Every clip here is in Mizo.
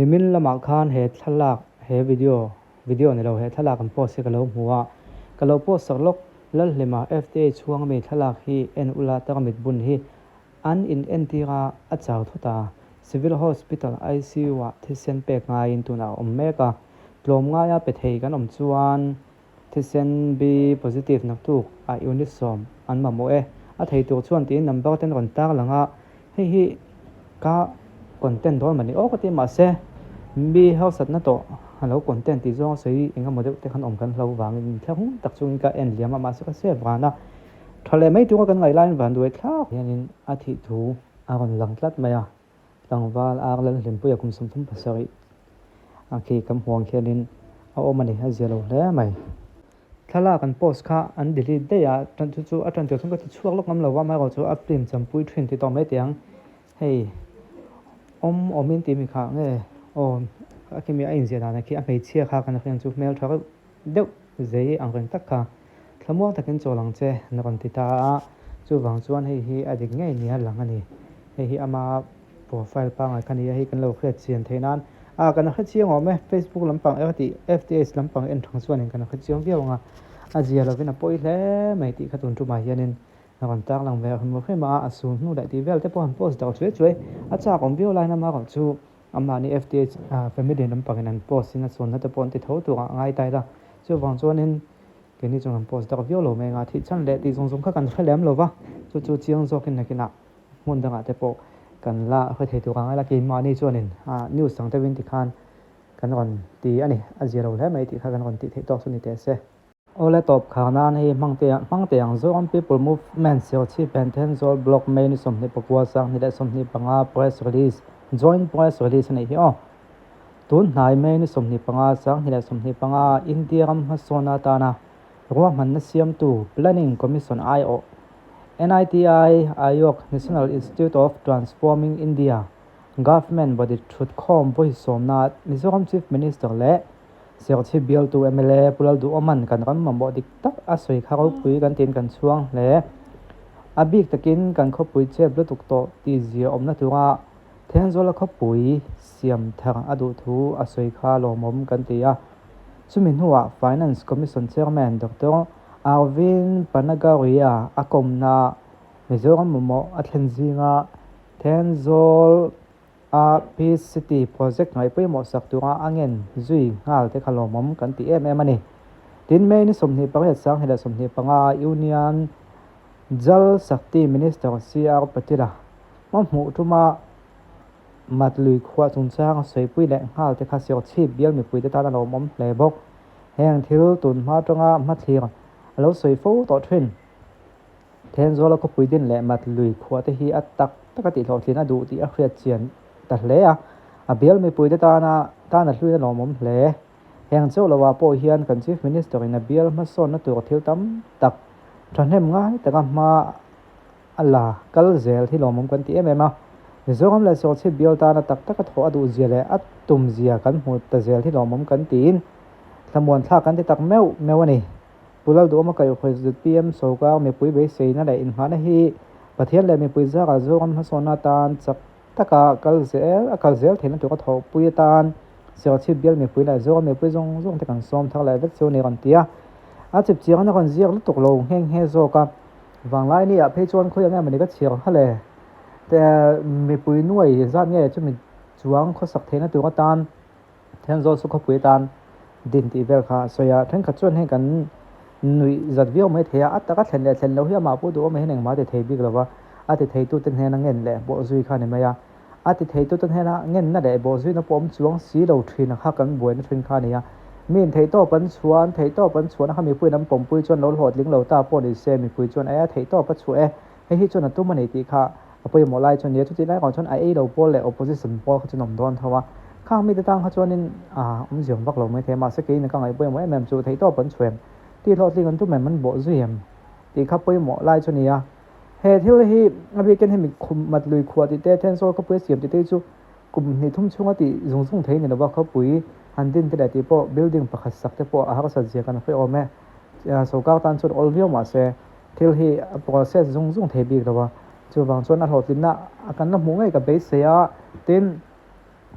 Nimin lamah khan he thlalak, he video, video ni lo, he thlalak an post hi ka lo hmu a, ka lo post sak lawk, Lalhlima FDA chhuang ami thlalak hi en ula tarmit bun hi an in entir a, a chau thut a, Civil Hospital ICU ah thisen pek ngaiin tunah a awm mek a, tlawmngaia pe thei kan awm chuan Thisen B positive naktuk ah unit sawm an mamawh e. A thei tur chuan tiin number ten rawn tar lang a, hei hi ka content dawn mah ni aw ka ti mahse mi harsatna tawh a lo content tih zawng a sawi eng emaw deuh te khan awm kan hlo vangin inthlahrung tak chungin ka en liam a mahse ka save ran a, tha leh mai tura kan ngaih laiin vanduai thlak hianin a thih thu a rawn lang tlat mai a. Tlangval ar Lalhlimpuia kum 37 a khi kan hmuh ang khianin a awm a ni, a zia lo hle mai. Thlalak an post kha an delete daih a, tan chu chu a tan tur chuan ka ti chhuak lawk ngam lo va, amaherawhchu chu a film champui thin ti tawh mai teh ang. Hei awm awmin tih mi kha nge aw a khi mi a inziah dan ah khi a hmeichhia kha kan hriat ang chu hmeltha reuh deuh zei ang reng tak kha thlamuang takin chawl ang che an rawn ti ta a, chuvang chuan hei hi a dik ngei nia lang a ni. Hei hi ama profile pangngai kha a ni a, hei kan lo hriat chian theih nan a kan hre chiang awm e, Facebook lampang emaw tih FTH lampang en thang chuanin kan hre chiang viau ang a, a zia lovin a pawi hle mai tih kha tun tumah hianin a rawn tarlang ve hrim hrim a, a sul hnu leh tih vel te pawh han post darh chuai chuai a chak awm viau laiin amaherawh chu amahni FTH family lampangin an post in a chhawnna te pawh an ti tho tur ah a ngai ta ila, chuvang chuanin keini chuan kan post darh viau lo mai ang a, thih chhan leh tih zawng zawng kha kan hre lem lo va, chu chu chiang zawkin nakinah hmun dangah te pawh kan la hre thei tur ang a, keimahni chuanin news ang deuhin tikhan kan rawn ti a ni, a zia lo hle mai tih kha kan rawn tih theih tawk chu ni teh se. Awle tawp khar nan hei hmang teh ang Zoram People Movement Serchhip and Thenzawl Block May ni 24 2025 Press Release Joint Press Release a nih hi aw. Tun hnai May ni 25 2025 India ram hmasawn atana Ruahmanna siamtu Planning Commission aiawh NITI Aayog, National Institute of Transforming India, Government body thutkhawm vawi sawmna Mizoram Chief Minister leh Serchhip bialtu mla Pu Lalduhawman kan ram mamawh dik tak a sawi kha ropui kan tiin kan chhuang hle. A bik takin kan khawpui chep lutuk tawh tih zia awmna tura Thenzawla khawpui siam thar a duh thu a sawi kha lawmawm kan ti a. Chumi hnuah Finance Commission Chairman Doctor Arvind Panagariya a kawmna Mizoram mamawh a thlen zinga Thenzawl a Peace City project ngaih pawimawh sak tura a ngen zui nghal te kha lawmawm kan ti em em a ni. Tin, May ni 28 2025 Union Jal Shakti Minister CR Patil-a hma hmuh tuma Mat lui khuah chungchang a sawipui leh nghal te kha Serchhip bial mipuite tan a lawmawm hle bawk. Heng thil tun hma atanga hmathlir a lo sawi fo tawh thin. Thenzuala khawpui din leh mat lui khuah te hi a tak tak a tihhlawhtlin a duh tih a hriat chian ta hle a, a bial mipuite tana tan a hluin a lawmawm hle. Heng chauh lovah pawh hian kan Chief Minister in a bial hmasawnna tur thil tam tak thahnem ngai taka hma a la kal zel hi lawmawm kan ti em em a. Mizoram leh Sawrchhip bial tana tak taka thawh a duh zia leh a tum zia kan hmu ta zel hi lawmawm kan tiin thlamuan thlak kan ti tak meuh meuh a ni. Pu Lalduhawma kaihhruai zpm sorkar mipui beiseina leh inngahna hi Pathian leh mipui zarah Zoram hmasawnna atan chak taka kal zel a kal zel theihna tura thawhpui atan Serchhip bial mipui leh Zoram mipui zawng zawng te kan sawm thar leh vek chu a ni rawn ti a. A chipchiangin a rawn ziak lutuk lo nghe nghe zawk a. Vanglai ni ah phei chuan khawi ang em ani ka chhiar kha le te mipui nuai zat nge chumi chuang khawsak theihna tur atan Thenzawl chu khawpui atan din tih vel kha a sawi a, thenkhat chuan heng kan nuih zat viau mai thei a, a taka thlen leh thlen loh hi amah pawh duhawm hian engmah a ti thei bik lo va, a ti theitute hnena ngen leh bawh zui kha a ni mai a, a ti theitute hnena ngenna leh bawh zuina pawh awm chuang si lo thin kha kan buaina thin kha a ni a, miin theihtawp an chhuah an theihtawp an chhuahna kha mipuiin an pawmpui chuan lo hlawhtling lo ta pawh ni se mipui chuan e a theihtawp a chhuah e, hei hi chuan a tum a ni tih kha a pawimawh lai chuan nia chutih lai erawh chuan a ei lo pawl leh opposition pawl kha chu an awm dawn tho a, khang mite tang kha chuanin ah awmzia awm vak lo mai thei a, mahse keiin ka ngaih pawimawh em em chu theihtawp an chhuah em tih hlawhtling an tum em an bawh zui em tih kha pawimawh lai chu a ni a, he thil hi a bikin hemi khum mat lui khuah tih te Thenzawl khawpui a siam tih te hi chu kum hnih thum chhunga tih zung zung thei a ni lo va, khawpui han din te leh tih pawh building pakhat sak te pawh a harsat zia kan hre awm e, sorkar tan chuan awl viau mahse thil hi a process zung zung thei bik lo a, chuvang chuan a hlawhtlinna a kan la hmuh ngei ka beisei a, tin.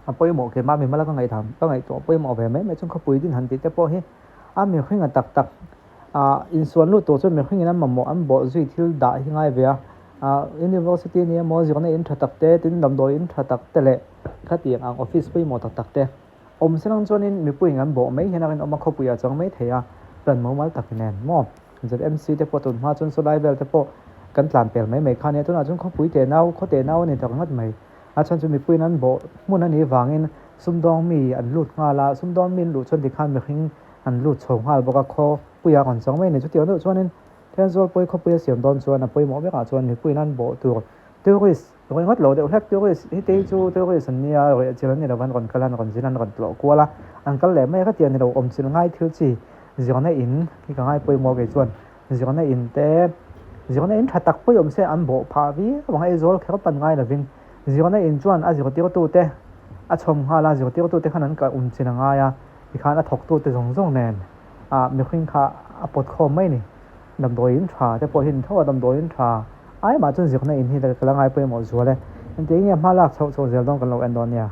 A pawimawh keimah mimala ka ngaihtham ka ngaihtuah pawimawh ve mai mai chuan khawpui din han tih te pawh hi a mihringa tak tak ah insuan lut tur chuan mihringin an mamawh an bawh zui thil dah hi ngai ve a ah university a ni emaw zirna in tha tak te tin damdawi in tha tak te leh khatiang ang office pawimawh tak tak te awm se lang chuanin mipuiin an bawh mai hian a rinawm a khawpui ah chuang mai thei a plan mumal tak nen maw ZMC te pawh tun hma chuan saw lai vel te pawh kan tlan pel mai mai kha a nia tunah chuan khawpui teh nau khaw teh nau a ni tak ngawt mai. A chhan chu mipuiin an bawh hmun a nih vangin sumdawng mi an lut nghal a, sumdawng mi an luh chuan tikhan mihring an lut chho nghal bawk a, khawpuia rawn chang mai a ni. Chutiang deuh chuanin Thenzawl pawi khawpuia siam dawn chuan a pawimawh berah chuan mipuiin an bawh tur tourist ringawt lo deuh hlek, tourist hi te hi chu tourist an nia, reh chil an ni lova an rawn kal a, an rawn zin a, an rawn tlawh kual a, an kal leh mai a, khatiang ni lo awm chilh ngai thil chi zirna in hi ka ngai pawimawh kei chuan. Zirna in te, zirna in tha tak pawh i awm se an bawh phah viau ang a, Aizawl kher pan ngai lovin zirna in chuan a zirtirtute a chhawm nghal a, zirtirtute khan an kalh um chin a ngai a, tikhan a thawktute zawng zawng nen ah mihring kha a pawt khawm mai a ni. Damdawi in tha te pawh hi a ni tho a, damdawi in tha ai mah chuan zirna in hi ka la ngai pawimawh zual e. Engtiang nge hma lak chhoh chhoh zel dawn kan lo en dawn nia.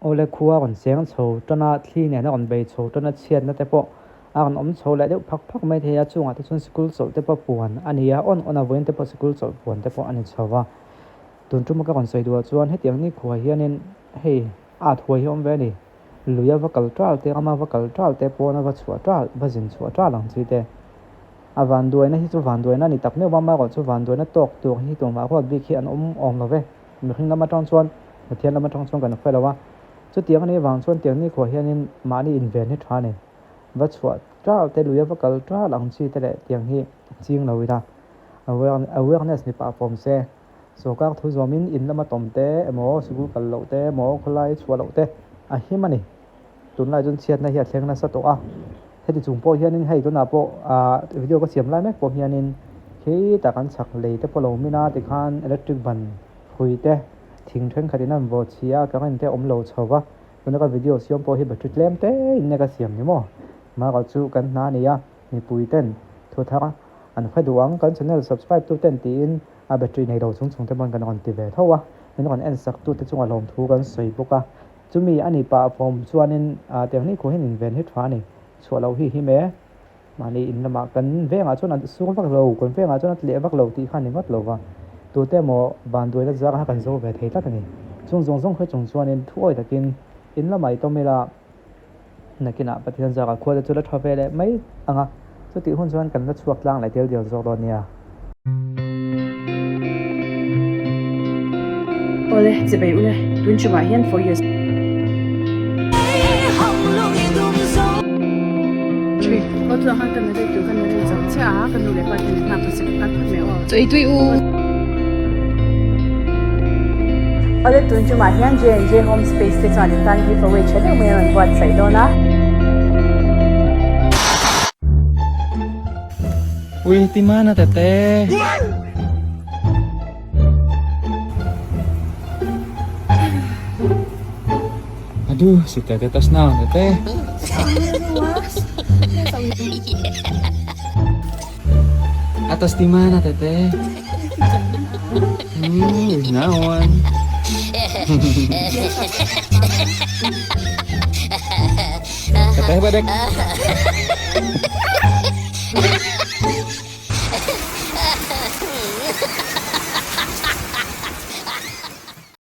Awle khua a rawn cheng chho tan a, thli nen a rawn bei chho tan a, chhiatna te pawh a rawn awm chho leh deuh phak phak mai thei a, chungah te chuan sikul chawlh te pawh puan a ni a, awn awn a vawiin te pawh sikul chawlh puan te pawh a ni chho va. Tun tuma ka rawn sawi duhah chuan hetiang nikhua hianin hei at huai hi a awm ve a ni, lui a va kal ṭal te, rama va kal ṭal te, pawn a va chhuah ṭal, va zin chhuah ṭal ang chi te. A vanduaina hi chu vanduaina a ni tak meuh a, amaherawhchu vanduaina tawk tur hi tumah ruat bik hi an awm awm lo ve. Mihring lam atang chuan Pathian lam atang chuan kan hre lo a, chutiang a nih avang chuan tiang nikhua hianin mahni inven hi tha a ni. Va chhuah tal te, lui a va kal tal ang chi te leh tiang hi ching lo ila awareness ni pah fawm se. Sawrkar thu zawmin in lama tawm te emaw, sikul kal loh te emaw, khawlai chhuah loh te a him a ni. Tunlai chuan chhiatna hi a thleng nasa tawh a, heti chung pawh hianin hei tunah pawh ah video ka siam lai mek pawh hianin khitah kan chhak lei te pawh lo min a tikhan electric ban hrui te thing thenkhat in an vawh chhi a current te a awm lo chho va tuna ka video siam pawh hi battery tlem te in ka siam ni maw mahrawh chu kan hna a ni a mipui ten thu thar an hre duh ang kan channel subscribe tu ten tiin a battery nei lo chung chung te pawn kan rawn ti ve tho a min rawn en sak tu te chungah lawmthu kan sawi bawk a. Chumi a ni pah fawm chuanin tiang ni khuh hian inven hi tha a ni. Chhuah loh hi him e. Mahni in lamah kan vengah chuan a sur vak lo, kan vengah chuan a tleh vak lo tih kha a ni ngawt lo va. Tute emaw vanduaina zar kha kan zo ve thei tlat a ni. Chung zawng zawng hre chung chuanin thuawi takin in lamah i tawm ila nakinah Pathian zarah khua te chu la tha ve leh mai ang a. Chutih hun chuan kan la chhuak tlang leh tel dial zawk dawn nia. Awle, chibei ule, tun chungah hian for years. Awle, tun chungah hian J&J Home Space te chuan in tan give away tha deuh mai a rawn buatsaih dawn a. Ui ti mana tete. Aduh, si tete tas naon tete. Atas di mana tete? Naon. Teteh badek.